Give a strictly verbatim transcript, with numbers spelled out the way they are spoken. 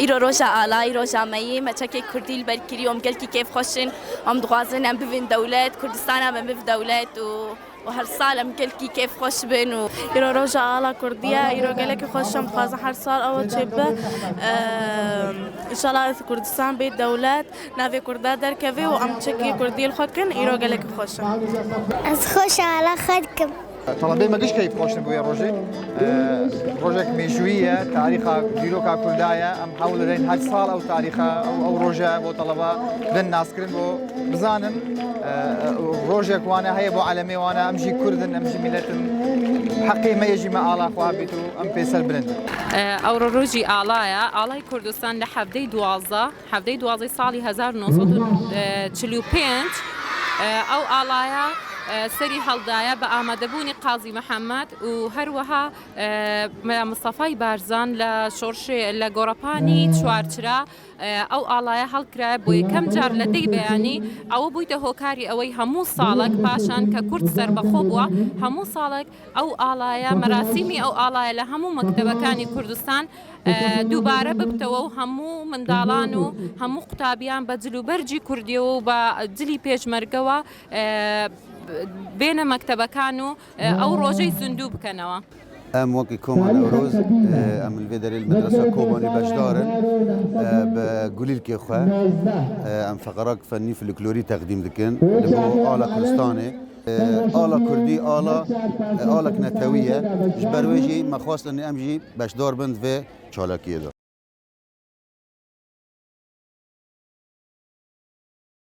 Îro roja ala, îro roja me yê, me çekê kurdî li ber kirî, em gelkî kêfxweş in, em dixwazin em bibin dewlet, Kurdistana me bibe dewlet û û her sal em gelkî kêfxweş bin û Îro roja ala kurdî ye, îro gelekî xweş e, em dixwazin her sal ew çêbibe. Eee, înşallah Kurdistan bê dewlet, navê kurda derkeve û em çekê kurdî li xwe kin, îro gelekî xweş e. Ez xweş ala xwe dikim. Talebê me giş keyfxweş in bi wê rojê. Eee, rojek mêjûyî ye, tarîxa dîroka kurda ye. Em hewl dideyn her sal ew tarîxa, ew, ew roje bo taleba bin naskirin, bo bizanin, e, e, rojek wan e, heye bo alemê wan e, em jî kurd in, em jî milet in. Heqê me ye jî me ala xwe bît û em pêser bilind bin. E, ewro rojî ala ye. Alay Kurdistan li hevdeyê duwazdeh, hevdeyê duwazdeh salî hezar û neh sed û çil û pênc, e, ew alaya, e, serî heldaye bi amadebûnî Qazî Mihemed û her wiha, e, Mela Mistefayî Barzan li şorşê, li Gorepanî Çuarçira, e, ew alaya helkiraye bo yekem car li dey beyanî, ew bûyte hokarî ewey hemû salek paşan ke Kurd serbexwe bûa, hemû salek ew alaya, merasîmî ew alaya li hemû mektebekanî Kurdistan, e, dubare bibtewe û hemû mindalan û hemû qutabiyan be cil û bercî Kurdiyê û be cilî pêşmergewa, e, bêne mektebekan û, e, ew rojey zindû bikenewa. Em wekî Koma Newroz, e, em li vê derê li Medresa Kobanê beşdar in. E, bi gulîlkê xwe, e, em feqerak fennî folklorî teqdîm dikin. Li bo ala Kurdistanê, e, ala Kurdî, ala, e, alek netewî ye. Ji ber wê jî me xwest em jî beşdar bin di vê çalakiyê de.